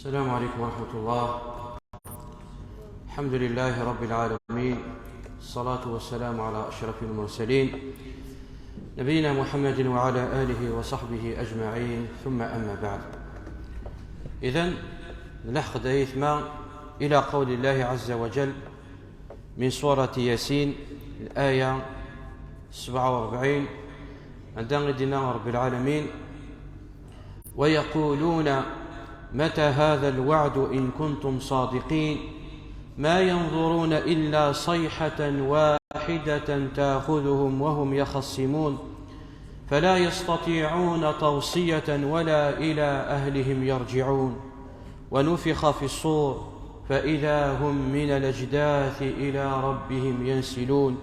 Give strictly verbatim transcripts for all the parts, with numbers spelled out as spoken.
السلام عليكم ورحمة الله. الحمد لله رب العالمين، الصلاة والسلام على أشرف المرسلين، نبينا محمد وعلى آله وصحبه أجمعين، ثم أما بعد. إذن، نلحق دايثما إلى قول الله عز وجل من سورة ياسين، الآية سبعة وأربعين، عندما دينا رب العالمين: ويقولون متى هذا الوعد إن كنتم صادقين، ما ينظرون إلا صيحة واحدة تأخذهم وهم يخصمون، فلا يستطيعون توصية ولا إلى أهلهم يرجعون. ونفخ في الصور فإذا هم من الأجداث إلى ربهم ينسلون.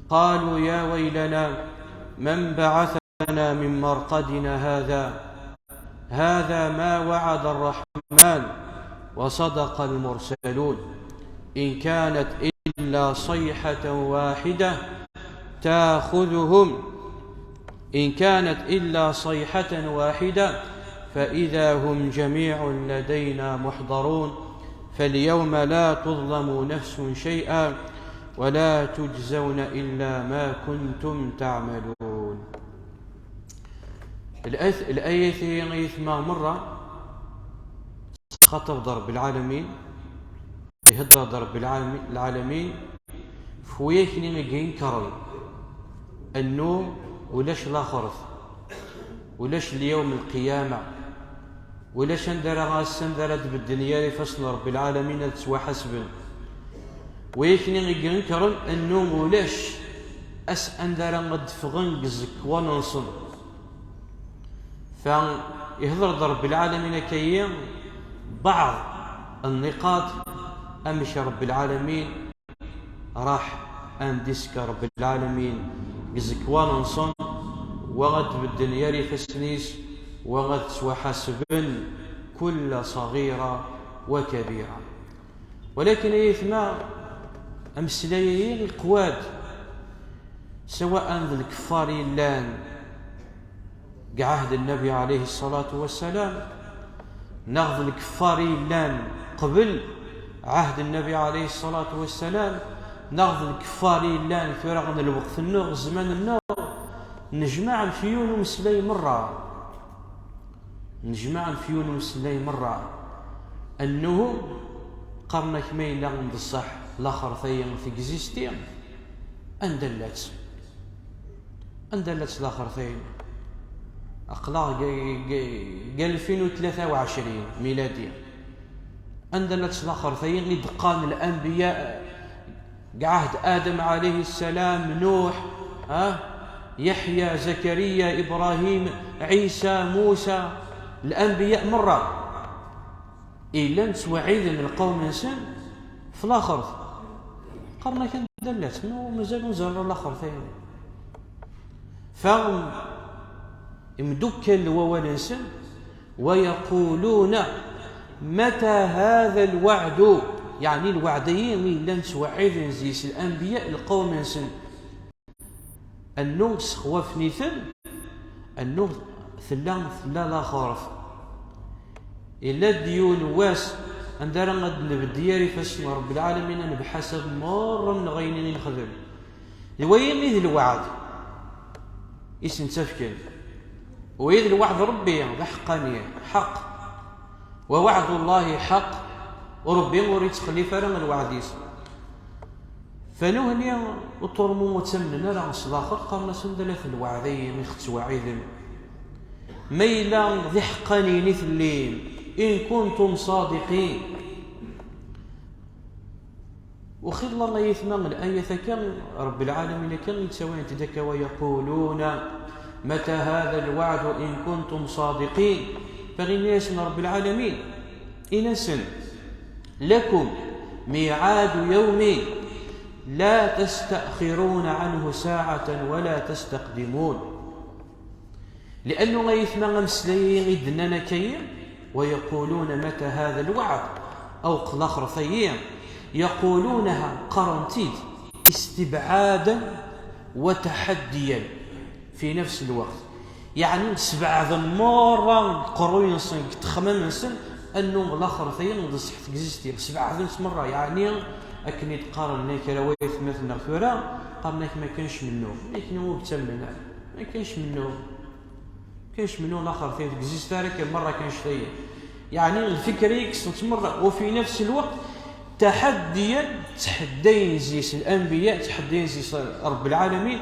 قالوا يا ويلنا من بعثنا من مرقدنا هذا، هذا ما وعد الرحمن وصدق المرسلون. إن كانت إلا صيحة واحدة تأخذهم، إن كانت إلا صيحة واحدة فإذا هم جميع لدينا محضرون. فاليوم لا تظلم نفس شيئا ولا تجزون إلا ما كنتم تعملون. الآية، الآية ثانية مرة تخاطب رب العالمين، يهدر رب العالمين، العالمين في وياكني ينكرن أنه ولاش الآخرة، ولاش اليوم القيامة، ولاش anda ara ass anda ara d-bedden yar ifassen n Ṛebbi lɛalamin ad ttwaḥasben. Wayakni i inenkren annu ulac ass anda ara d-ffɣen deg iẓekwan-nsen. Fa ihder-d Ṛebbi lɛalamin akka-yi baɛḍ nniqaṭ, amek Ṛebbi lɛalamin raḥ anda isekka Ṛebbi lɛalamin deg iẓekwan-nsen, wa ad bedden yar ifassen-is, wa ad ttwaḥasben kulla ṣaɣira wa kabira. Walakin ay aytma, ameslay-ayi iqwa-d, sawa'an d lkeffar yellan deg ɛahd Nnabi ɛalayhi ṣṣalatu wassalam, neɣ d lkeffar yellan qbel ɛahd Nnabi ɛalayhi ṣṣalatu wassalam, neɣ d lkeffar yellan tura n lweqt-nneɣ, zzman-nneɣ, nejmaɛen f yiwen umeslay merra. Nejmaɛen f yiwen umeslay merra. Annuhu qqaren-ak ma yella d ṣṣeḥ laxert-ayi tegzisti, anda llat? Anda llat laxert-ayi? Aql-aɣ deg, deg, deg alfin u tlata u ɛecrin miladi. Anda llat laxert-ayi i d-qqaren lanbiya deg ɛahd Adam ɛalayhi ssalam, Nuḥ, ha? Yeḥya, Zakariya, Ibrahim, Ɛisa, Musa, lanbiya merra. Illan ttwaɛiden lqawm-nsen f laxert. Qqaren-ak anda llat, nu mazal ur nẓerr ara laxert-ayi. Fa imdukkal wawal-nsen, ويقولون متى هذا الوعد؟ Yeɛni lweɛd-ayi i llan ttwaɛiden zzi-s lanbiya lqawm-nsen. Annu sexwafen-iten, annu tella, tella laxert. Yella-d yiwen wass anda ara ad nbedd yar ifassen n Ṛebbi lɛalamin, ad nebḥasab merra-nneɣ ayen i nexdem. D wayi i d lweɛd i sen-ttafken. Wayi d lweɛd Ṛebbi, d aḥeqqani, ḥeqq. ووعد الله حق, Ṛebbi ur yettxellif ara lweɛd-is. Fa nuhni uṭurmu ur ttamnen ara s laxert, qqaren-as anda llat lweɛd-ayi i ɣ-tettwaɛidem. Ma yella d iḥeqqaniyen i tellim, إن كنتم صادقين. Uxilla ay aytma, layat akka, Ṛebbi lɛalamin akka i ttawint-d akka, ويقولون متى هذا الوعد إن كنتم صادقين. Fa inna-yasen Ṛebbi lɛalamin, in-asen, لكم ميعاد يوم لا تستأخرون عنه ساعة ولا تستقدمون. Li'annu ay aytma ameslay-ayi i d-nnan akka-yi, ويقولون متى هذا الوعد, aw qqel axret-ayi, يقولونها, qqaren-t-id, استبعادا وتحديا في نفس الوقت. Yeɛni, sbeɛden merra deg uqerruy-nsen, deg texxamam-nsen, Annu laxert-agi d ṣṣeḥ tegzisti, sbeɛden-tt merra, yeɛni akken i d-qqaren kra waytmaten-nneɣ tura, qqaren-ak ma kanc mennu, nekni ur yettamen ara, ma kanc mennu, kanc mennu laxert-agi tegzist ara kan merra kanc tayi. Yeɛni lfikra-agi kksen-tt merra, وفي نفس الوقت تحديا, ttḥeddayen zzi-s الأنبياء, ttḥeddayen zzi-s Ṛebbi lɛalamin,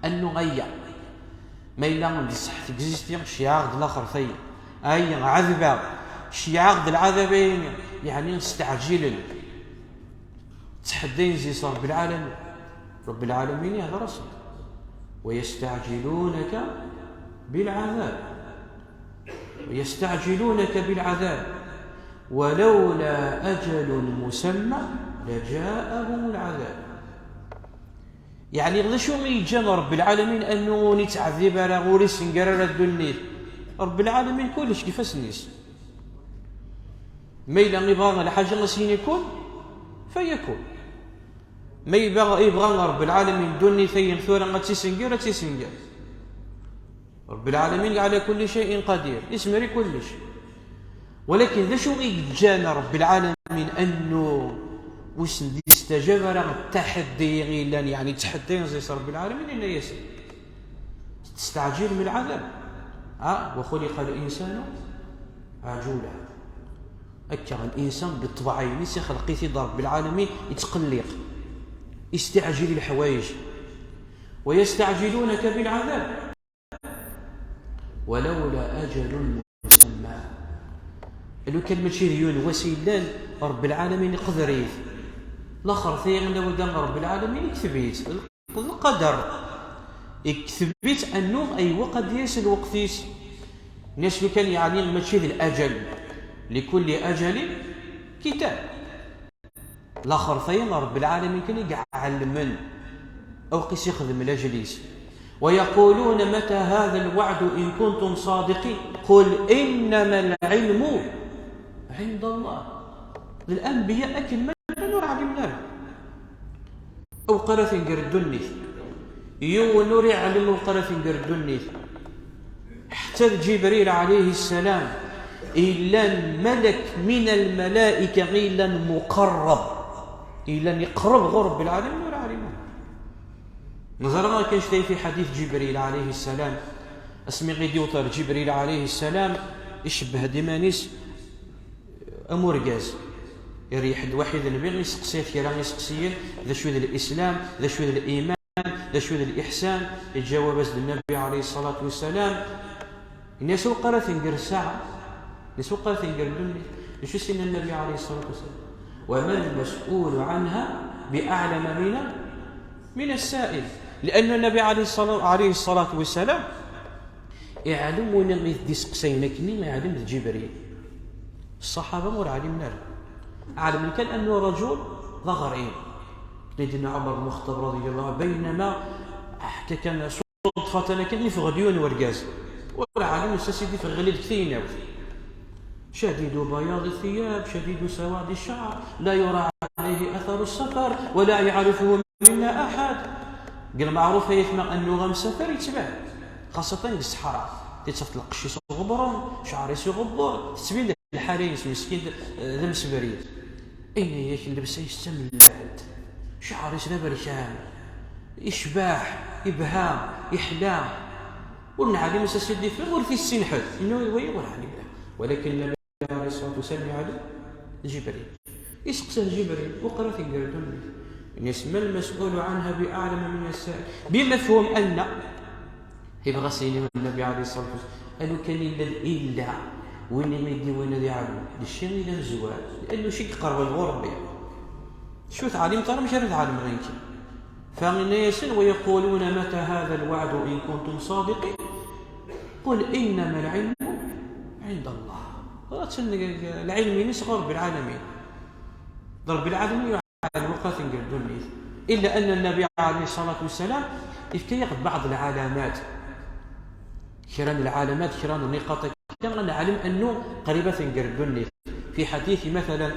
annu ayya. Ma yella d ṣṣeḥ tegzisti, ceyɛeɣ-d laxert-agi. Ayya, ɛadbeɣ, ceyɛeɣ-d lɛadab-agi, yeɛni steɛǧilen. Ttḥeddayen zzi-s Ṛebbi lɛalamin. Ṛebbi lɛalamin ihder-asen. ويستعجلونك بالعذاب. ويستعجلونك بالعذاب. ولولا أجل مسمى لجاءهم العذاب. Yeɛni, d acu i yeǧǧan Ṛebbi lɛalamin annu ur nettɛeddib ara, ur isenger ara ddunit? Ṛebbi lɛalamin kullec deg ifassen-is. Ma yella ibɣa lḥaǧa ad s-yini kun, fayakun. Ma yebɣa, yebɣa Ṛebbi lɛalamin ddunit-agi tura ad tt-isenger, ad tt-isenger. Ṛebbi lɛalamin ɛla kulli cay'in qadir, izmer i kullec. Walakin d acu i yeǧǧan Ṛebbi lɛalamin annu ur sen-d-istaǧab ara ttaḥaddi i yellan, yeɛni ttḥaddi zzi-s Ṛebbi lɛalamin, yenna-yasen: تستعجل من العذاب. Ah, وخلق الإنسان عجولا. Akka, الإنسان بطبعه-ines ixleq-it-id Ṛebbi lɛalamin, yettqelliq, isteɛjil i leḥwayeǧ. ويستعجلونك بالعذاب. ولولا أجل مسمى. Lukan mačči d yiwen wass yellan, Ṛebbi lɛalamin iqder-it. Laxert-agi, lawa d Ṛebbi lɛalamin ikteb-itt. D lqader. Ikteb-itt annu ay waqt ad d-yas lweqt-is. Nnas lukan yeɛni mačči d laǧal. لكل أجل كتاب. Laxert-agi Ṛebbi lɛalamin kan i iɛelmen awqis ixdem laǧel-is. ويقولون متى هذا الوعد إن كنتم صادقين. قل إنما العلم عند الله. D lanbiya akken ma llan ur ɛlimen ara. Awqat ara tenger ddunit. Yiwen ur iɛlem awqat ara tenger ddunit. Ḥetta d Ǧibril ɛalayhi ssalam, yellan malak min lmalaika, yellan muqarrab, yellan iqreb ɣur Ṛebbi lɛalamin, ur ɛlimen. Neẓra kan ctay fi ḥadit Ǧibril ɛalayhi ssalam, asmi i d-iwweḍ ɣer Ǧibril ɛalayhi ssalam, icebbeh-d iman-is am urgaz. Iryeḥ-d waḥid nnbi, iseqsi-t kra iseqsiyen, d acu d lislam, d acu d liman, d acu d liḥsan? Iǧawab-as-d Nnbi ɛalayhi ṣṣalatu wassalam, ini-as: "Awqat ara tenger ssaɛa?" Ini-as: "Awqat ara tenger ddunit?" D acu i s-yenna Nnbi ɛalayhi ṣṣalatu wassalam? "وما المسؤول عنها بأعلم من، من السائل." Lianna Nnbi ɛalayhi ṣṣala-, ɛalayhi ṣṣalatu wassalam, iɛlem win i d-iseqsayen akkenni, iɛlem d Ǧibril. Ṣṣaḥaba ur ɛlimen ara. Ɛelmen kan annu rajul d aɣrib. Sidna Ɛumar bnu Lxeṭṭab radiyallahu anhu, baynama ḥka kan ṣudfatan akken, yeffeɣ-d yiwen n urgaz. Ur ɛlimen s-, s-, i d-iffeɣ ɣilli deg tiynawt. شديد بياض الثياب، شديد سواد الشعر، لا يرى عليه أثر السفر، ولا يعرفه منا أحد. Deg lmeɛruf ay atma annu amsafer yettban, xaṣṣatan deg ṣṣeḥra. Tittafeḍ lqecc-is iɣebbren, cɛer-is iɣebber, tettbin-d lḥala-ines meskin d, d amsebrid. Ini-ak llebsa-is d tamellalt, cɛer-is d aberkan, icbeḥ, ibha, iḥla. Ur neɛlim s-, s-, ur t-issin ḥedd. Inna waya ur ɛlimen. Walakin Nnbi ɛalayhi ṣṣalatu wassalam iɛlem Ǧibril. Iseqsa-t Ǧibril: "Awqat ara tenger ddunit?" Ini-as: "ما المسؤول عنها بأعلم من السائل." بمفهوم أن، yebɣa s-yini Nnbi ɛalayhi ṣṣalatu wassalam, a lukan illa, illa win i d-iwin ad iɛlem d cci i d amezwar, liannu cci i iqerben ɣur Ṛebbi. Cci ur teɛlimeḍ ara, amek ara tɛelmeḍ ayen kan? Fa yenna-yasen: "ويقولون متى هذا الوعد إن كنتم صادقين؟ قل إنما العلم عند الله." Atan lɛilm-ines ɣur Ṛebbi lɛalamin. D Ṛebbi lɛalamin yuɛlem awqat ara tenger ddunit. Illa anna Nnbi ɛalayhi ṣṣalatu wassalam yefka-yaɣ-d baɛḍ lɛalamat. Kra n lɛalamat, kra n nniqaṭ akka, ad neɛlem annu qrib ara tenger ddunit. Fi ḥadit, mathalan,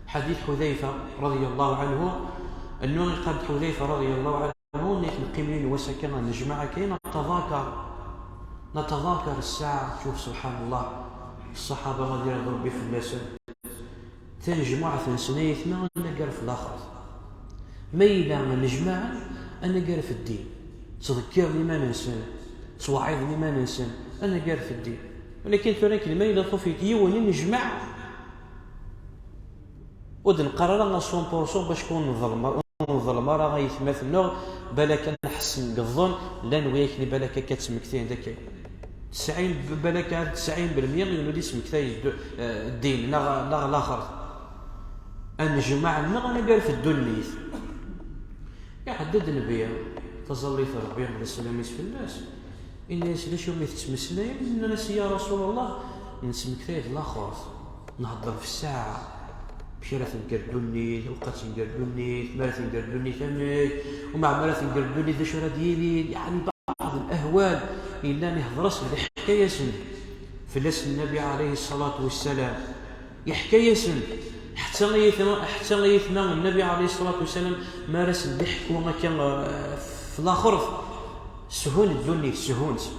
ḥadit Ḥudayfa radiyallahu ɛanhu, annu iqal-d Ḥudayfa radiyallahu ɛanhu, nekk neqqim yiwen wass akka, nejmaɛ akka, natadakar, natadakar ssaɛa, tcuf, subḥanallah. ṣṣaḥaba ad yerḍu Rebbi fell-asen, tanejmuɛt-nsen ay atma anagar f laxert. Ma yella nnejmaɛen anagar f ddin, ttḍekkiren iman-nsen, ttwaɛiḍen iman-nsen anagar f ddin. Walakin tura akken ma yella tufiḍ yiwen i nnejmaɛ, ur d-neqqar ara à cent pour cent bac ur nḍelm ara aytmaten-nneɣ, balak ad nḥessen deg ẓẓen, llan wiyaken balak akka ttmektayen d akka. Tesɛin, balak ar tesɛin belmya yiwen ur d-ismektay ddin neɣ laxert. Anejmaɛ-nneɣ anagar f ddunit. Iɛedda-d Nnbi, taẓallit n Rebbi d sslam-is fell-as, inna-yas: "D acu mi tettmeslayem?" Nnan-as: "Ya Rasul Allah, nesmektay d laxert, nhedder f ssaɛa, amek ara tenger ddunit, lqat tenger ddunit, mi ara tenger ddunit amek, umeɛma ara tenger ddunit d acu ara d-yili, yeɛni baɛḍ lehwal." Yellan ihder-asen, iḥka-yasen fell-as Nnbi ɛalayhi ṣṣalatu wassalam. Yeḥka-yasen, ḥetta i yetma, ḥetta i yetma Nnbi ɛalayhi ṣṣalatu wassalam, mi ara sen-d-iḥku akka, eh, f laxert, sehhun ddunit, sehhun-tt.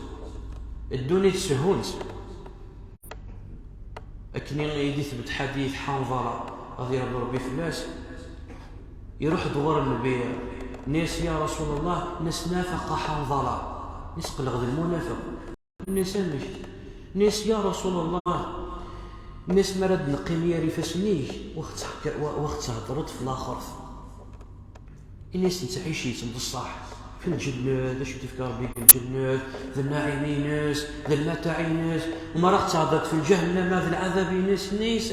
Ddunit sehhun-tt. Akken i d-ithbet ḥadit Ḥanḍala, ad yerḍu Rebbi fell-as, iruḥ-d ɣur Nnbi, inna-yas: "Ya Rasul Allah, nafeq a Ḥanḍala." Inna-yas: "Qqleɣ d lmunafeq." Inna-yas: "Amek?" Inna-yas: "Ya Rasul Allah," inna-yas, "mi ara d-neqqim yar ifassen-ik, wa ɣ-tt-, wa, wa ɣ-theddreḍ f laxert." Inna-yas: "Nettɛic-itt d ṣṣeḥ, fi lǧennet, d acu d-ifka Rebbi deg lǧennet, d nnaɛim-ines, d lmataɛ-ines, u mi ara ɣ-theddreḍ f lǧahennama, d lɛadab-ines." Inna-yas: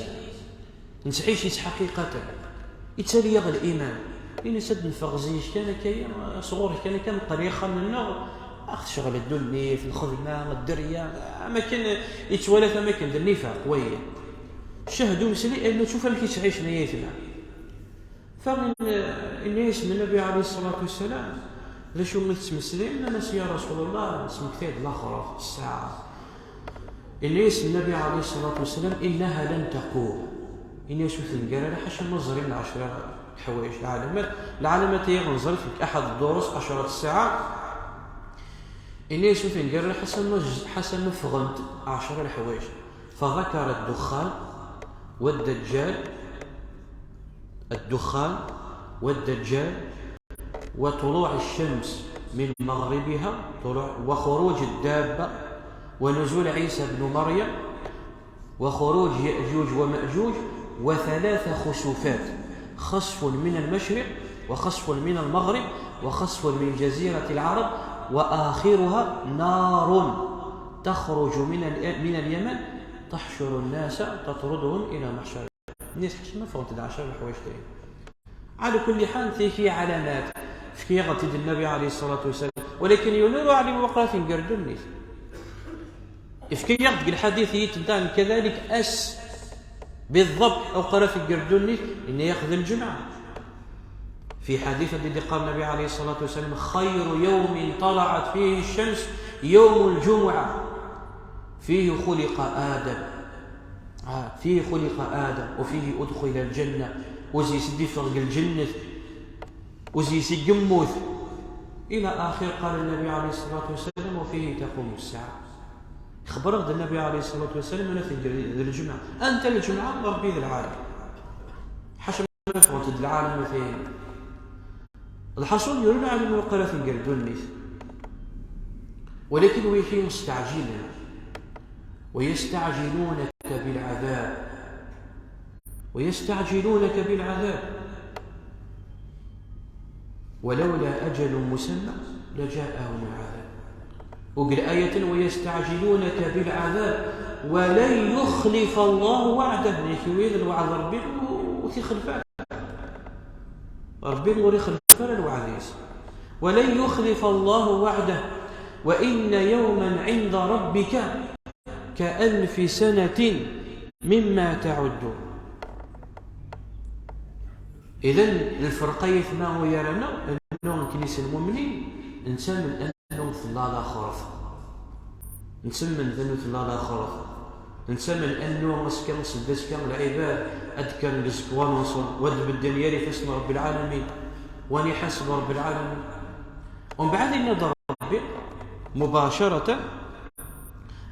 "Nettɛic-itt ḥaqiqatan." Ittali-yaɣ liman. Inna-yas: "Ad d-neffeɣ zik kan akka, sɣur-k kan akka, neqqel i yixxamen-nneɣ, aɣ tecɣel ddunit, lxedma, dderya, am akken yettwala-t am akken d nnifaq wayi. Cahdu mesli, ayen ur tufam amek yettɛicen ay aytma." Fa in-, inna-yas Nnbi ɛalayhi ṣṣalatu wassalam: "D acu i tettmeslayem?" Nnan-as: "Ya Rasul Allah, nesmektay-d laxert, ssaɛa." Inna-yas Nnbi ɛalayhi ṣṣalatu wassalam: "Innaha lan taqum." Inna-yas: "Ur tenger ara ḥaca ma ẓrin lɛecra leḥwayeǧ, lɛalamat." Lɛalamat-agi neẓra-t deg aḥad ddurus, ɛecra ssaɛa. Inna-yas: "Ur tenger ara ḥaca ma j-, ḥaca ma ffɣent ɛecra leḥwayeǧ." فذكر الدخان والدجال، الدخان والدجال وطلوع الشمس من مغربها، طلوع، وخروج الدابة، ونزول عيسى ابن مريم، وخروج يأجوج ومأجوج، وثلاث خسوفات، خسف من المشرق، وخسف من المغرب، وخسف من جزيرة العرب، وآخرها نار تخرج من ال-، من اليمن تحشر الناس تطردهم إلى محشر. Inna-yas: "Ḥaca ma ffɣent-d ɛecra leḥwayeǧ-agi." Ɛala kulli ḥal, tigi ɛalamat, yefka-yaɣ-tent-id Nnbi ɛalayhi ṣṣalatu wassalam. Walakin yiwen ur yeɛlim waqila tenger ddunit. Yefka-yaɣ-d deg lḥadit-agi, netta kadalik ass, biḍḍabt, awqila tenger ddunit, yenna-yaɣ d lǧemɛa. Fi ḥadit ad d-iqqar Nnbi ɛalayhi ṣṣalatu wassalam: "خير يوم طلعت فيه الشمس يوم الجمعة، فيه خلق آدم." Ah, "فيه خلق آدم، وفيه أدخل الجنة." Uzzis i d-iffeɣ deg lǧennet, uzzis i yemmut. إلى آخر، قال النبي عليه الصلاة والسلام: "وفيه تقوم الساعة." Ixebber-aɣ-d Nnbi ɛalayhi ṣṣalatu wassalam, anda tenger d lǧemɛa. Anta lǧemɛa? Rebbi d lɛali. Ḥaca ma ffɣent-d lɛalamat-agi. Lḥaṣun, ur neɛlim waqila tenger ddunit. Walakin wigi musteɛǧilen. ويستعجلونك بالعذاب. ويستعجلونك بالعذاب. ولولا أجل مسمى لجاءهم العذاب. Deg laya-nni: "ويستعجلونك بالعذاب ولن يخلف الله وعده." Nnan-ak wid lweɛd Rebbi ur t-ixellef ara. Rebbi ur ixellef ara lweɛd-is. "ولن يخلف الله وعده وإن يوما عند ربك كألف سنة مما تعدون." Idan, lferq ay atma gar-aneɣ, annu nekkni s lmumnin, nettamen annu tella laxert. Nettamen annu tella laxert. Nettamen annu azekka, seld azekka, lɛibad ad d-kkren deg uzekka ad nṣum, wa ad bedden yir ifassen Rebbi lɛalamin, wa ad iḥaseb Rebbi lɛalamin. Umbeɛd yenna-d Rebbi, mubacaratan,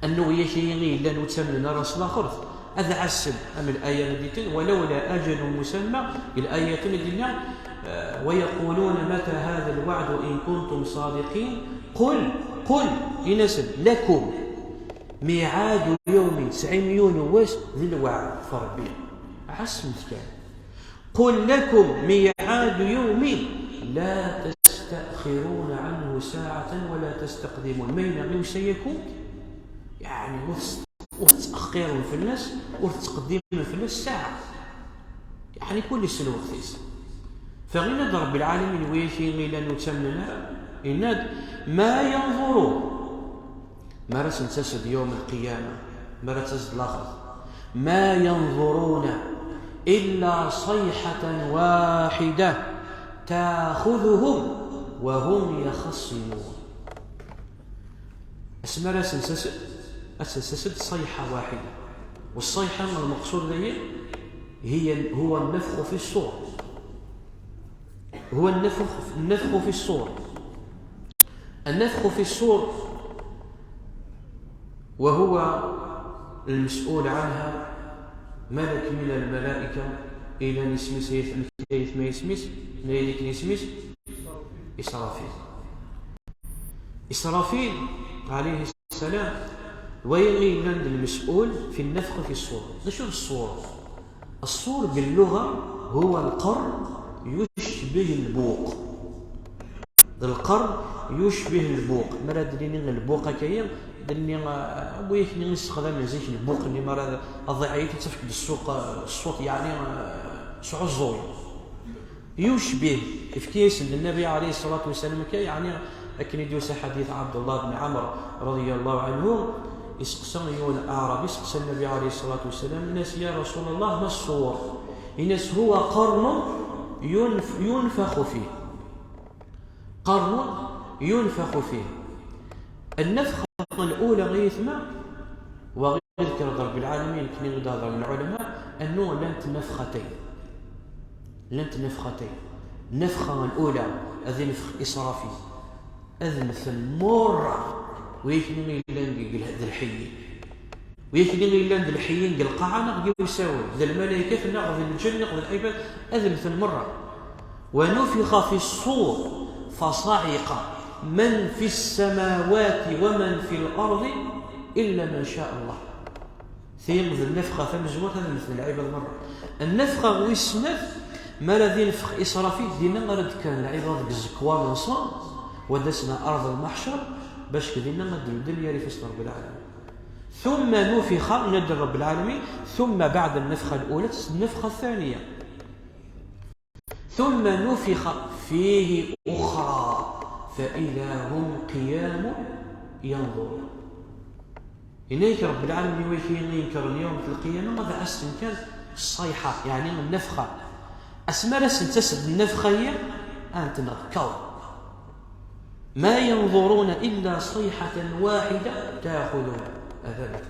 Annaw yak-iyi i yellan ur ttamnen ara s laxert, ad ɛassen, am laya n dditen, walawla ajalun musamma, deg laya-ten i d-yenna, eh, ويقولون متى هذا الوعد إن كنتم صادقين. قل، قل, in-asen, لكم ميعاد يوم, tesɛim yiwen n wass d lweɛd ɣef Rebbi. Ɛassemt kan. قل لكم ميعاد يوم لا تستأخرون عنه ساعة ولا تستقدمون. Ma yenna i usayaku, yeɛni ur tes-, ur tettأخرem fell-as, ur tettqeddimen fell-as ssaɛa. Yeɛni kulli s lweqt-is. Fa yenna-d Rebbi lɛalamin, wi ilan ur ttamnen ara, yenna-d, ما ينظرون. Mi ara sen-tas-d yawm lqiyama, mi ara tas-d laxert, ما ينظرون إلا صيحة واحدة تأخذهم وهم يخصمون. Asmi ara sen-tas-, ad sen-tas-d ṣṣayḥa waḥida. والصيحة المقصود dayi هي، هو النفخ في الصور. هو النفخ، النفخ في الصور. النفخ في الصور، وهو المسؤول عنها ملك من الملائكة، إلى نسميس هيث-، هيث ما يسميس، نيلك نسميس، إسرافيل. إسرافيل عليه السلام، وين يلان المسؤول في النفخ في الصور. شوف الصور. الصور باللغة هو القرن يشبه البوق. القرن يشبه البوق. مرة دليني البوق كاين، دلني، آه، أبويا كني نستخدم زيك البوق اللي مرة أضيع يتفك بالسوق، آه، الصوت يعني، آه، سعو الزوي. يشبه، في كيس النبي عليه الصلاة والسلام كي يعني، لكن يدوس حديث عبد الله بن عمر رضي الله عنه، يسقسى يون أعرابي، يسقسى النبي عليه الصلاة والسلام، الناس: يا رسول الله، ما الصور؟ الناس: هو قرن ينف-، ينفخ فيه. قرن ينفخ فيه. النفخة الأولى غيثما، وغير ذكر رب العالمين، كني غدا هضر العلماء، أنه لانت نفختين. لانت نفختين. النفخة الأولى، هذه نفخ إسرافيل. أذنث المرة، ويكني لان ذا الحي. Wi akken i yellan d lḥeyyin deg lqaɛa neɣ deg usawen, d lmalaykat neɣ d lǧenn neɣ d lɛibad, ad mmten merra. ونفخ في الصور فصعق من في السماوات ومن في الأرض إلا من شاء الله. Ti d nnefxa tamezwarut, ad mmten lɛibad merra. Nnefxa wis snat, mi ara d-infex Israfil, dinna ara d-kkren lɛibad deg zzekwan-nsen, wa d-asen ar ard lmeḥcer, bac dinna ad d-medden yar ifassen n Ṛebbi lɛalamin. ثم نفخ, yenna-d Ṛebbi lɛalamin, ثم بعد النفخة الأولى, النفخة الثانية. ثم نفخ فيه أخرى فإذا هم قيام ينظرون. Yenna-yak Ṛebbi lɛalamin, i wigi i inkren yawm lqiyama, ad ɛassen kan ṣṣayḥa, yeɛni nnefxa. Asmi ara sen-tas-d nnefxa-yi, ad ten-nɣeqqeɣ. ما ينظرون إلا صيحة واحدة تأخذهم. هذا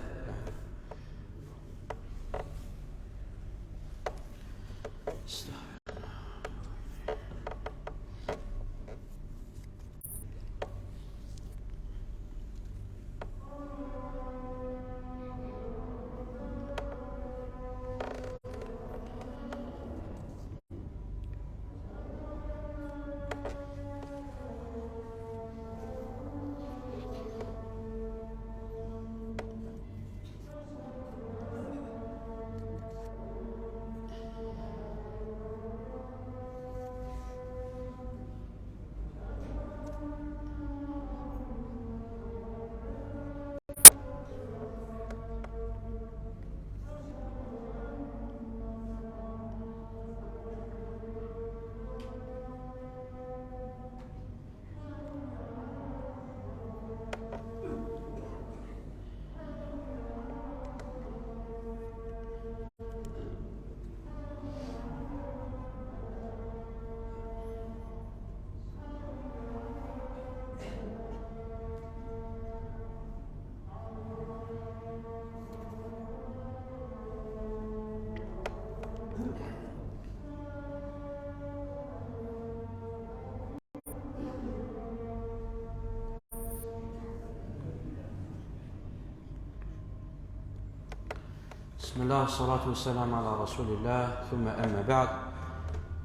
بسم الله والصلاة والسلام على رسول الله، ثم أما بعد.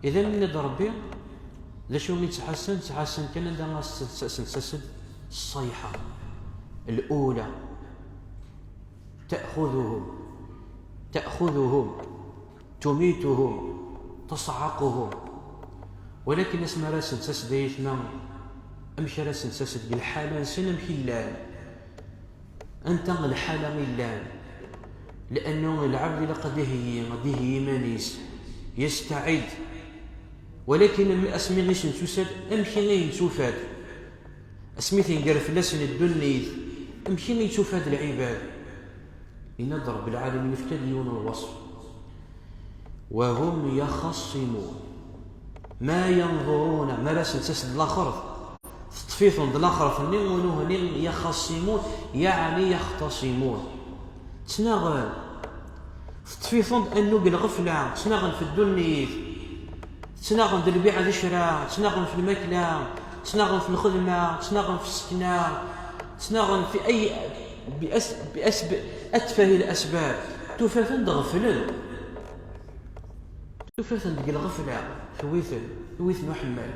إذا من ربي، d acu i ttḥassen? Ttḥassen kan anda as-, as-, as-, as-, الصيحة الأولى تأخذهم، تأخذهم، تميتهم، تصعقهم. ولكن asmi ara sen-tas-d ayetma, amek ara sen-tas-d deg lḥala-nsen, amek i llan? Anta lḥala i llan? Liannu lɛebd ilaq ad iheyyi, ad iheyyi iman-is, yestɛid. Walakin am-, asmi i sen-tusa-d, amek i ayen tufa-d? Asmi tenger fell-asen ddunit, amek i tufa-d lɛibad? Yenna-d Rebbi lɛalamin, yefka-d yiwen n lweṣf. وهم يخصمون ما ينظرون, mi ara sen-tas-d laxert, teṭṭef-iten-d laxert-nni, unuhni يخصمون, yeɛni يختصمون. Ttnaɣen. Teṭṭef-iten-d annug lɣefla, ttnaɣen f ddunit, ttnaɣen d lbiɛ d ccra, ttnaɣen f lmakla, ttnaɣen f lxedma, ttnaɣen f ssekna, ttnaɣen fi ay, bi as, bi as, bi atfahi l-asbab. Tufa-ten-d ɣeflen. Tufa-ten deg lɣefla, tewwi-ten, tewwi-ten uḥemmal.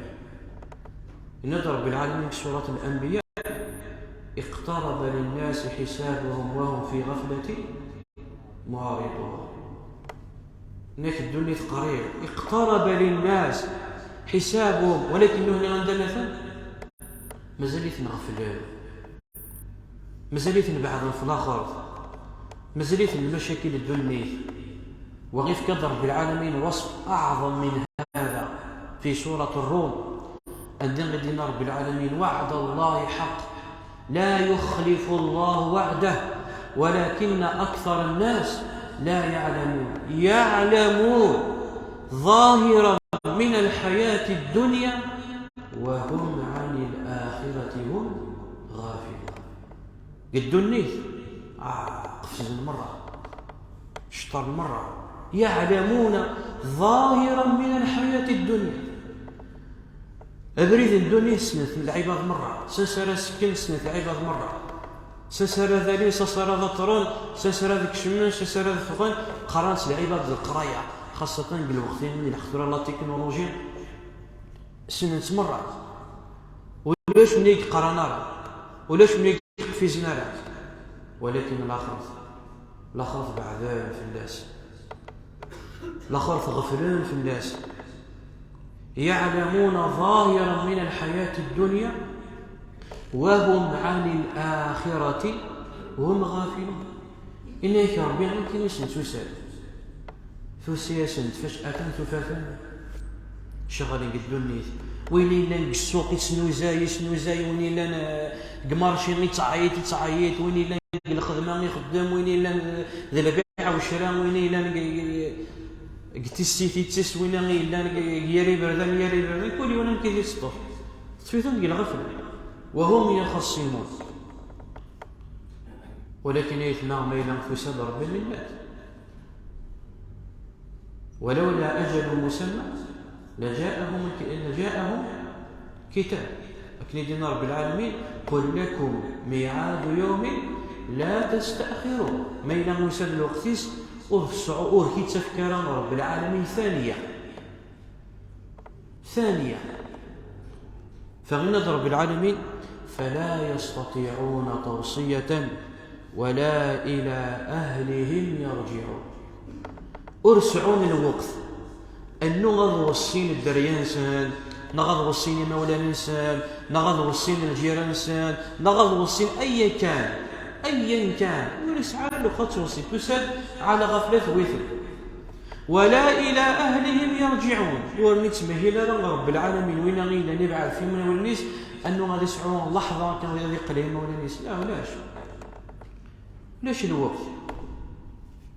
Yenna-d Rebbi lɛalamin deg surat Al-Anbiya: اقترب للناس حسابهم وهم في غفلة معرضون. Nek ddunit qrib, اقترب للناس حسابهم, walakin nuhni anda llan? Mazal-iten ɣeflen. Mazal-iten beɛden f laxert. Mazal-iten lmacakil n ddunit. Wa yefka-d Rebbi lɛalamin وصف أعظم من هذا في سورة الروم. Anda i d-yenna Rebbi lɛalamin: وعد الله حق لا يخلف الله وعده ولكن أكثر الناس لا يعلمون. يعلمون ظاهرا من الحياة الدنيا وهم عن الآخرة هم غافلون. Deg ddunit, ah, qefzen merra, cṭaren merra. يعلمون ظاهرا من الحياة الدنيا. Abrid n ddunit ssnen-t lɛibad merra. S ansi ara sekken ssnen-t lɛibad merra. S ansi ara d-alin, s ansi ara d-aṭren, s ansi ara d-kecmen, s ansi ara d-ffɣen. Qqaren-tt lɛibad d leqraya, xaṣṣatan deg lweqt-nni, deg lweqt tura la technologie. Ssnen-tt merra. Ulac win i yeqqaren ara. Ulac win i yeqfizen ara. Walakin laxert, laxert beɛden fell-as. Laxert ɣeflen fell-as. يعلمون ظاهرا من الحياة الدنيا وهم عن الآخرة هم غافلون. Yenna-yak Rebbi, akken i sen-tusa-d. Tusa-yasen-d فجأة, tufa-ten ceɣlen deg ddunit. Win yellan deg ssuq, yesnuzay, yesnuzay, win yellan, eh, deg marci, yettɛeyyiḍ, yettɛeyyiḍ, win yellan deg lxedma, ixeddem, win yellan d, d lbiɛ u ccra, win yellan deg, deg, deg tissit, yettis, win yellan deg, deg yir iberdan, yir iberdan, kul yiwen amek i t-iteṭṭef. Teṭṭef-iten deg lɣefla. وهم يخصمون. Walakin ayetma, ma yella tusa-d Rebbi, lillat. ولولا أجل مسمى لجاءهم الك-، لجاءهم كتاب. Akken i d-yenna Rebbi lɛalamin: قل لكم ميعاد يوم لا تستأخرون. Ma yella yusa-d lweqt-is, ur tesɛu, ur k-ittafk ara Rebbi lɛalamin ثانية. ثانية. Fa yenna-d Rebbi lɛalamin: فلا يستطيعون توصية ولا إلى أهلهم يرجعون. Ur sɛun lweqt annu ad weṣṣin dderya-nsen, neɣ ad weṣṣin imawlan-nsen, neɣ ad weṣṣin lǧiran-nsen, neɣ ad weṣṣin ayen kan, ayen kan. Ur yesɛi ara lweqt ad tweṣṣi, tusa-d ɛla ɣefla tewwi-ten. ولا إلى أهلهم يرجعون. Ur nettmehil ara ɣer Rebbi lɛalamin, winna i yellan ibɛed f imawlan-is, annu ad isɛu laḥḍa akken ad iqqel i imawlan-is. La, ulac. Ulac lweqt.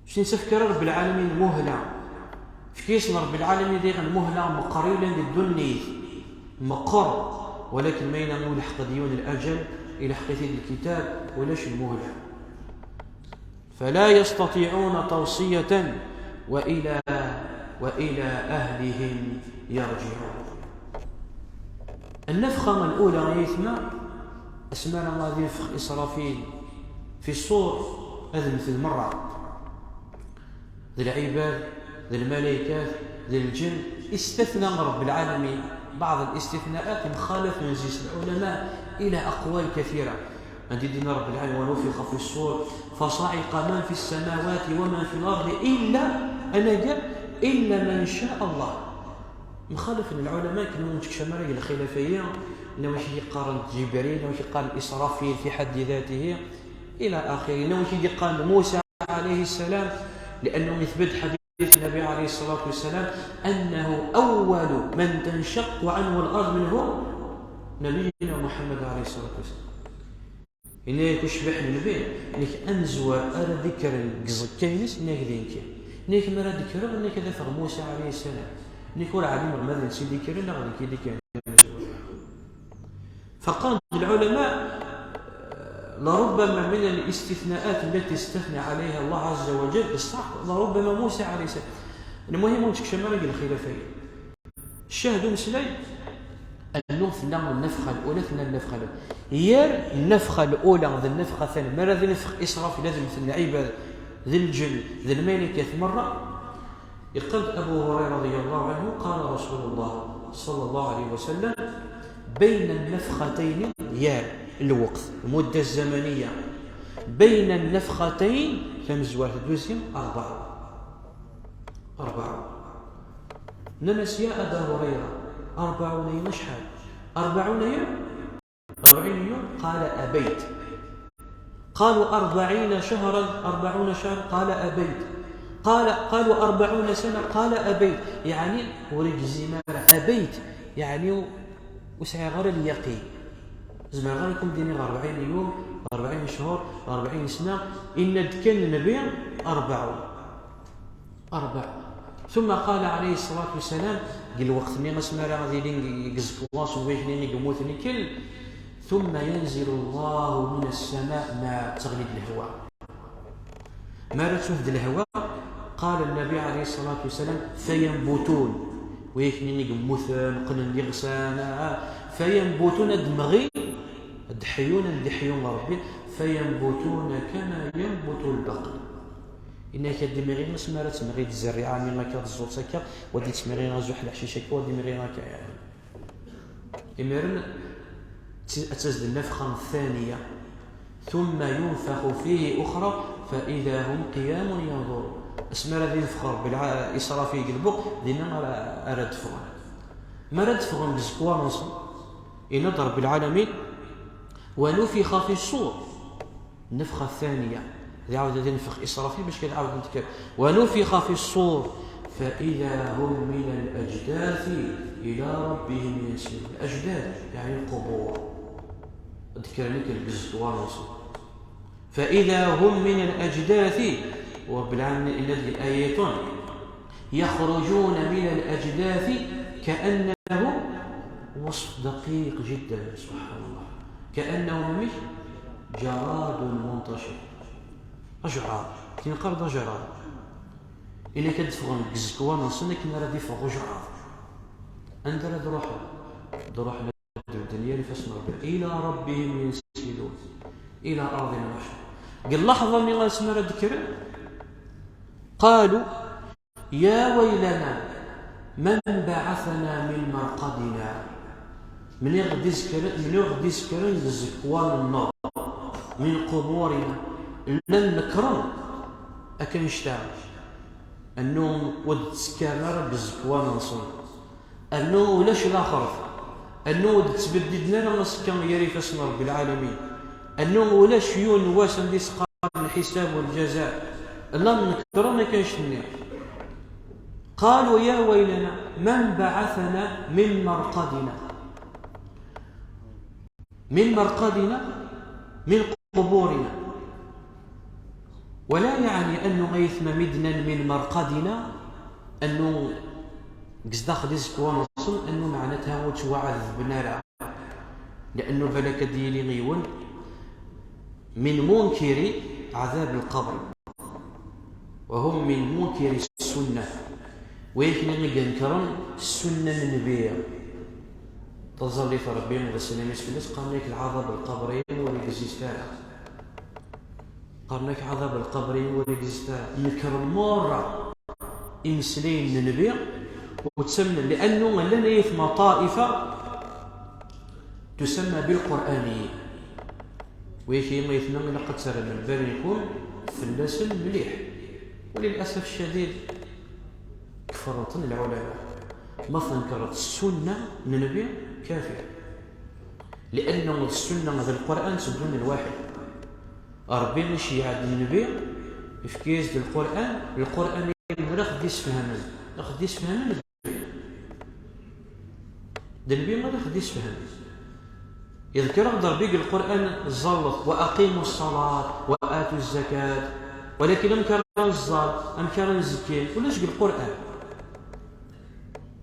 Ur s-nessefk ara Rebbi lɛalamin lmuhla. Efk-yasen Rebbi lɛalamin diɣen lmuhla meqqer i yellan di ddunit. Meqqer. Walakin ma yella ur leḥq d yiwen laǧal, ileḥq-it-id lkitab, ulac lmuhla. فلا يستطيعون توصية وإلى، وإلى أهلهم يرجعون. النفخة الأولى, ay aytma, asmi ara ad yenfex Israfil fi ṣṣur, ad mmten merra. d lɛibad, d lmalaykat, d lǧen, istethna Rebbi lɛalamin. Baɛḍ listithnaat mxalafen zis lɛulama ila aqwal kathira. Anda i d-yenna Rebbi lɛalamin: "Wa nufixa fi ṣṣur, fa ṣaɛiqa man fi ṣṣamawati wa man fi l-arḍi illa", anagar, "illa man caɛ Allah." Mxalafen lɛulama, akken ur nettekcam ara deg lxilaf-agi, nna wamek i yeqqaren Ǧibril, nna wamek i yeqqaren Israfil fi ḥaddi datihi, ila axiri, nna wamek i yeqqaren Musa alayhi ssalam, liannu ithbet ḥadit Nnabi alayhi ṣṣalatu wassalam, annahu awwalu man tancaqqu anhu l-ard minhu Nabiyyuna Muḥammad alayhi ṣṣalatu wassalam. Yenna-yak ucbiḥ n Nnbi, nekk amezwar ara d-ikkren deg iẓekka-ines, nekk d nekki. Nekk mi ara d-kkreɣ, nekk ad afeɣ Musa alayhi ssalam. Nekk ur ɛlimeɣ ma d netta i d-ikkren neɣ d nekk i d-ikkren. فقال العلماء: لربما من الاستثناءات التي استثنى عليها الله عز وجل، بصح لربما موسى عليه السلام. المهم، ur nettekcam ara deg lxilaf-agi. Ccah d umeslay, annu tella nnefxa lula, tella nnefxa lula. Yir nnefxa lula d nnefxa tani, mi ara d-nefx Israfil, ad mmten lɛibad, d lǧen, d lmalikat merra. Yeqqel-d Abu Hurayra radiyallahu anhu, qala Rasulullah sallallahu alayhi wa sallam: "Bayna nnefxatayni", yir lweqt, lmudda zzamaniya, "bayna nnefxatayn", tamezwart, deuxième, "arbaɛun". Arbaɛun. Nnan-as: "Ya Aba Hurayra, arbaɛun yawm acḥal? Arbaɛun yawm?" أربعين يوم؟ قال: أبيت. قالوا: أربعين شهرا، أربعون شهرا؟ قال: أبيت. قال، قالوا: أربعون سنة؟ قال: أبيت. يعني، ur yegzim ara. أبيت، يعني, ur sɛiɣ ara lyaqin. Zemreɣ ara ken-d-iniɣ أربعين يوم, أربعين شهر, أربعين سنة, yenna-d kan Nnbi أربعون. أربع. ثم قال عليه الصلاة والسلام، deg lweqt-nni asmi ara ad ilin deg iẓekwan-nsen, wid-nni i yemmuten ikkel, ثم ينزل الله من السماء ماء, teɣli-d lehwa. Mi ara tsuh-d lehwa, قال النبي عليه الصلاة والسلام: فينبتون. Wid-nni i yemmuten, qqnen d iɣsan, ah, ah. فينبتون, ad d-mɣin, ad d-ḥyun, ad d-iḥyu Rebbi. فينبتون كما ينبت البقل. Yenna-ak ad d-imɣi asmi ara temɣi tzerriɛa-nni akka, tẓurt akka, wa d-ittmɣi azuḥ leḥcic akka, wa d-imɣi akka. Imiren, ad tazd nnefxa ثانية. ثم ينفخ فيه أخرى فإذا هم قيام ينظرون. Asmi ara d-infex Rebbi lɛa-, Israfil deg lbuq, dinna ara, ara d-ffɣen. Mi ara d-ffɣen deg iẓekwan-nsen, yenna-d Rebbi lɛalamin: ونفخ في الصور. النفخة الثانية. Ad iɛawed ad infex Israfil bac kan ad ɛawden ad d-kkren. ونفخ في الصور فإذا هم من الأجداث إلى ربهم ينسلون. الأجداث يعني القبور. Ad d-kkren nekk deg iẓekwan-nsen. فإذا هم من الأجداث, u Rebbi lɛalamin yenna-d deg الآية: يخرجون من الأجداث كأنهم, وصف دقيق جدا، سبحان الله، كأنهم, amek, جراد منتشر. Ajrad, tin qqaren d ajrad. Yenna-ak ad d-ffɣen deg iẓekwan-nsen akken ara d-iffeɣ ujrad. Anda ara d-ruḥen? D-ruḥen ad bedden yir ifassen n Rebbi. إلى ربهم ينسلون. إلى أرض المحشر. Deg lleḥḍa-nni asmi ara d-kkren, قالوا: يا ويلنا من بعثنا من مرقدنا. Mani ɣ-d-izekren, mani ɣ-d-izekren deg iẓekwan-nneɣ, من قبورنا. Llan nekren akka annect-a, annu ur d-ttekkaren ara deg iẓekwan-nsen. Annu ulac laxert. Annu ur d-ttbeddiden ara asekka gar ifassen n Rebbi lɛalamin. Annu ulac yiwen n wass anda i s-qqaren lḥisab u lǧaza. Llan nekren akka annect-nni. قالوا يا ويلنا من بعثنا من مرقدنا. من مرقدنا، من قبورنا. ولا يعني أنه أيثم مدنا من مرقدنا، أنه deg zdaxel iẓekwan-nsen, أنه معناتها ur ttwaɛadben ara. لأنه balak ad d-yili yiwen من منكري عذاب القبر. وهم من منكري السنة. Wid-nni i inekkren ssunna n Nnbi. Taẓallit n Rebbi d sslam-is fell-as, qqaren-ak lɛaḍab lqabri ur exist ara. Qqaren-ak ɛadab lqabri ur existe ara. Nekren merra imeslayen n Nnbi, ur ttamnen, liannu llan ayetma ṭaifa tusamma bilquraniyin. Wigi ayetma ilaq ad terrem lbal-nwen fell-asen mliḥ. Walilasaf ccadid, kefren-ten lɛulama. Ma tnekreḍ ssunna n Nnbi, kafir. Liannu d ssunna d lquran tteddun lwaḥid. Ṛebbi iceyyeɛ-d Nnbi, yefka-yas-d lquran, lquran-agi d Nnbi ara ɣ-d-isfehmen, ara ɣ-d-isfehmen d Nnbi. D Nnbi ara ɣ-d-isfehmen. Iḍker-aɣ-d Ṛebbi deg lquran, ẓẓallet, wa aqimu ṣṣalat, wa atu zzakat. Walakin amek ara nẓall, amek ara nzekki, ulac deg lquran.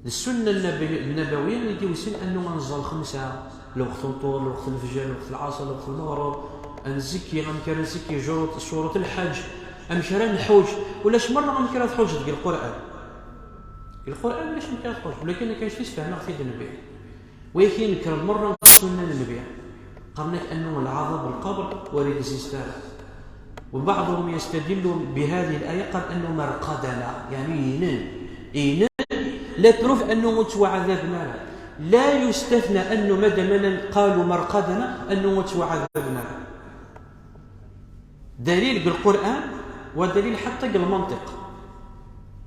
D ssunna nnabi-, nnabawiya i d-iwsin annu ad nẓall xemsa, lweqt n ṭṭur, lweqt n lefjer, lweqt n lɛaṣer, lweqt n lmeɣreb, ad nzekki, amek ara nzekki, jurut, surat lḥaǧ, amek ara nḥuǧ, ulac merra amek ara tḥuǧeḍ deg lquran. Deg lquran ulac amek ara tḥuǧeḍ, walakin akka yesfehmeɣ-t-id Nnbi. Wigi nekren merra ssunna n Nnbi. Qqaren-ak annu lɛaḍab lqabr ur existe ara. وبعضهم يستدل بهذه الآية، قال أنه مرقدنا، يعني ينن، ينن. La preuve أنه ur ttwaɛdaben ara. لا يستثنى أنه مادام قالوا مرقدنا أنه ur ttwaɛdaben ara. Dalil deg lquran, wa dalil ḥatta deg lmanṭiq.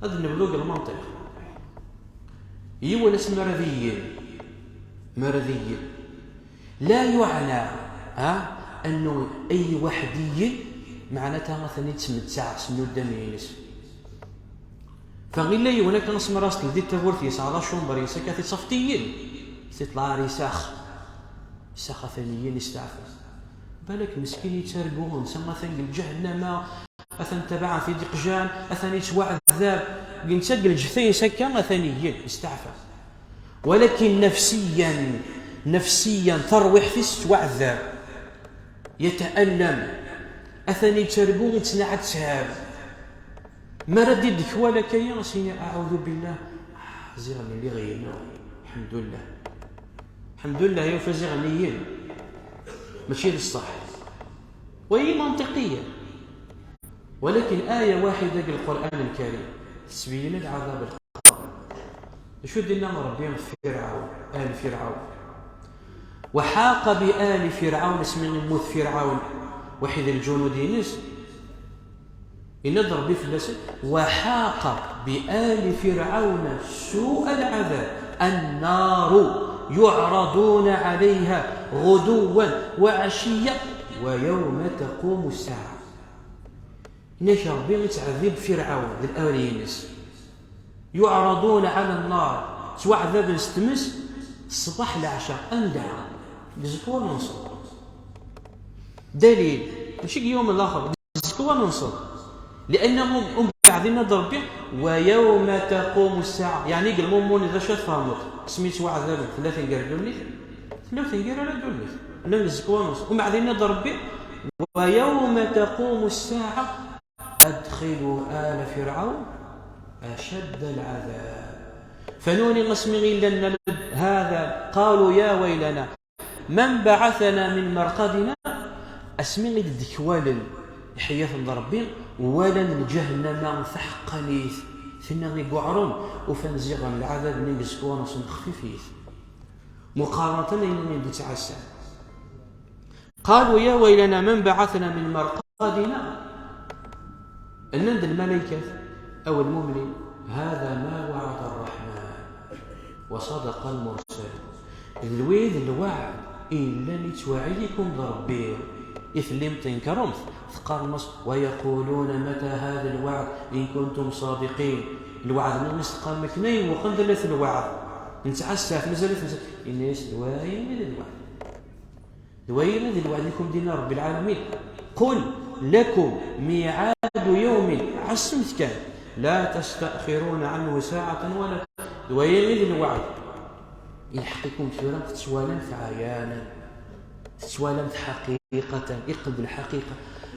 Ad nebdu deg lmanṭiq. Yiwen asmi ara d-iyyen, mi ara d-iyyen, la yuɛna, ha, annu ay waḥdiyen, meɛnata atan yettmettaɛ s nnuddam-ines. Fa illa yiwen akken asmi ara s-teldi tawwurt, yesɛa la chambre, yesɛa akka tiṭṭaftiyin, tiṭṭlar isax, isax atan iyyen isteɛfa. Balak meskin yettargu, netta atan deg lǧahennama, atan tabaɛen-t-id iqjan, atan yettwaɛdab, netta deg lǧetta-ines akka, atan iyyen, isteɛfa. Walakin nafsiyan, nafsiyan, tarwiḥt-is tettwaɛdab, yetɛallam, atan yettargu, yettnaɛtab. Mi ara d-idekwal akka-yi, as-yini, "Aɛudu billah, ah, ziɣen lliɣ yinna, lḥemdullah." Lḥemdullah, yufa ziɣen iyyen. Mačči d ṣṣeḥ. Wa i manṭiqiyan. Walakin aya waḥida deg Lqur'an Lkarim tesbeyyen-d ɛadab lqabr. D acu d-yenna Ṛebbi ɣef Firɛawn, ali Firɛawn? وحاق بآل فرعون, asmi yemmut Firɛawn, waḥid n lǧunud-ines, yenna-d Ṛebbi fell-asen, وحاق بآل فرعون سوء العذاب النار يعرضون عليها غدوا وعشيا ويوم تقوم الساعة. Yenna-k Ṛebbi yettɛeddib Firɛawn d lɛali-ines. يعرضون على النار, ttwaɛdaben s tmes, ṣṣbeḥ leɛca, anda? Deg zzekwan n ṣṣbeḥ. Dalil, mačči deg yawm laxer, deg zzekwan n ṣṣbeḥ. Lianna um-, umbeɛd yenna-d Ṛebbi, ويوم تقوم الساعة, yeɛni deg lmumun d acu ara tfehmeḍ? Asmi ttwaɛdaben, tella tengara ddunit? Tella tengara ddunit. Llan deg zzekwan n ṣṣbeḥ. Umbeɛd yenna-d Ṛebbi, ويوم تقوم الساعة أدخلوا آل فرعون أشد العذاب. Fa nutni asmi i llan nnan-d هذا قالوا يا ويلنا من بعثنا من مرقدنا, asmi i d-dekwalen iḥeyyaten n Ṛebbi, walan lǧahennama taḥeqqanit, tinna i yuɛren, ufan ziɣen lɛadab-nni deg zzekwan-nsen xfifit, muqaṛanatan ayen i d-ttɛassan. قالوا يا ويلنا من بعثنا من مرقدنا. Nnan-d lmalaykat, aw lmumnin, هذا ما وعد الرحمن وصدق المرسلون. D wid lweɛd i yellan yettwaɛid-iken-d Ṛebbi, i tellim tnekṛem-t, teqqarem-as, ويقولون متى هذا الوعد إن كنتم صادقين. Lweɛd-nni i s-teqqarem akken ay wqen d lweɛd, nettɛassa-t, mazal-it nettɛassa-t. Yenna-yas, d wayen i d lweɛd. D wayen i d lweɛd i ken-d-yenna Ṛebbi lɛalamin. قل لكم ميعاد يوم, ɛassemt kan, لا تستأخرون عنه ساعة ولا. D wayen i d lweɛd. Ilḥeq-iken tura, tettwalam-t ɛyanan, tettwalam-t ḥaqiqatan, iqqel-d lḥaqiqa.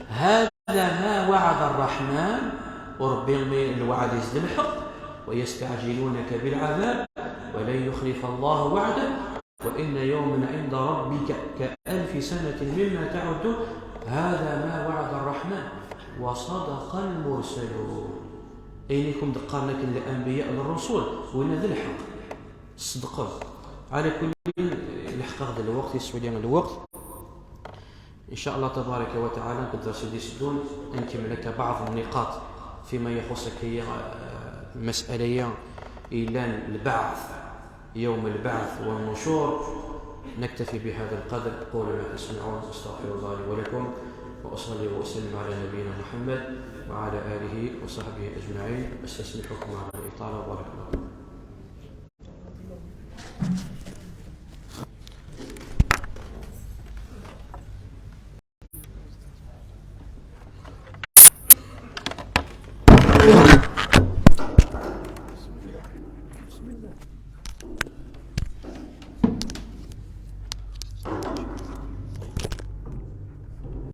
هذا ما وعد الرحمن, u Ṛebbi lweɛd-is d lḥeqq, ويستعجلونك بالعذاب ولن يخلف الله وعده وإن يوما عند ربك كألف سنة مما تعدون. هذا ما وعد الرحمن وصدق المرسلون. Ayen i kem-d-qqaren akken l'anbiya, الرسل, winna d lḥeqq. Ṣeddqen. Ɛla kulli, leḥqeɣ-d lweqt, yeswali lweqt. إن شاء الله تبارك وتعالى, deg dders i d-iteddun, ad nkemmel akka بعض النقاط فيما يخص akka, eh, مسألة yellan البعث، يوم البعث والنشور. نكتفي بهذا القدر. أقول ما تسمعون، أستغفر الله لي ولكم، وأصلي وأسلم على نبينا محمد وعلى آله وصحبه أجمعين. أستسمحكم على الإطالة، وبارك الله فيكم.